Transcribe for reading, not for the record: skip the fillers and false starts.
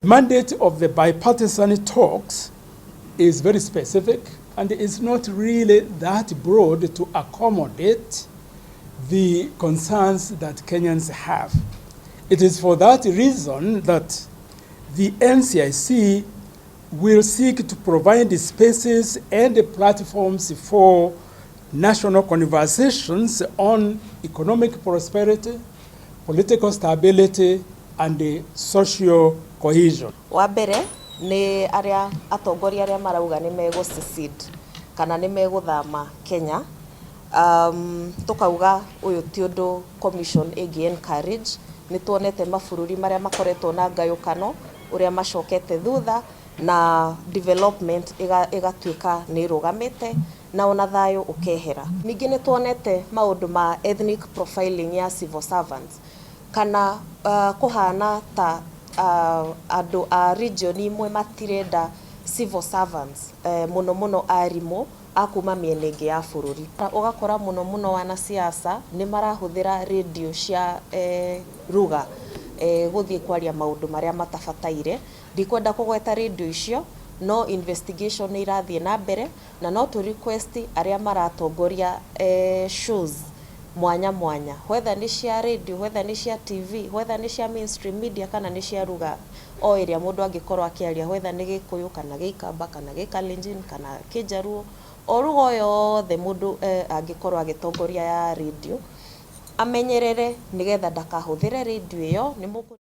Mandate of the bipartisan talks is very specific and is not really that broad to accommodate the concerns that Kenyans have. It is for that reason that the NCIC will seek to provide spaces and platforms for national conversations on economic prosperity, political stability, and social cohesion. Wa mbere nĩ arĩa atongoria arĩa marauga nĩ megũ secede kana nĩ megũthama Kenya. Tukauga ũyũ ti ũndũ commission ĩngĩ encourage. Nĩ tuonete mabũrũri marĩa makoretwo na ngayũkano ũrĩa macokete thutha na development ĩgatuĩka nĩ ĩrũgamĩte na ona thayũ ũkehera. Ningĩ nĩ tuonete maũndũ ma ethnic profiling ya civil servants kana kũhana ta andũ a region imwe matirenda civil servants, mũno mũno arimũ a kuma mĩena ĩngĩ ya bũrũri. Ũgakora mũno mũno wanasiasa nĩ marahũthĩra radio cia ruga gũthiĩ kwaria maũndũ marĩa matabataire. Ndikwenda kũgweta radio icio, no investigation nĩ irathiĩ na mbere na no tũ request arĩa maratongoria shows mwanya mwanya, whether nĩ cia radio, whether nĩ cia TV, whether nĩ cia mainstream media kana nĩ cia ruga o ĩrĩa mũndũ angĩkorwo akĩaria, whether nĩ Gĩkũyũ kana Gĩikamba kana Gĩkalenjin kana Kĩnjaruo, o ruga o yothe mũndũ angĩkorwo agĩtongoria ya radio, amenyerere nĩgetha ndakahũthĩre radio ĩyo nĩ mũkũ.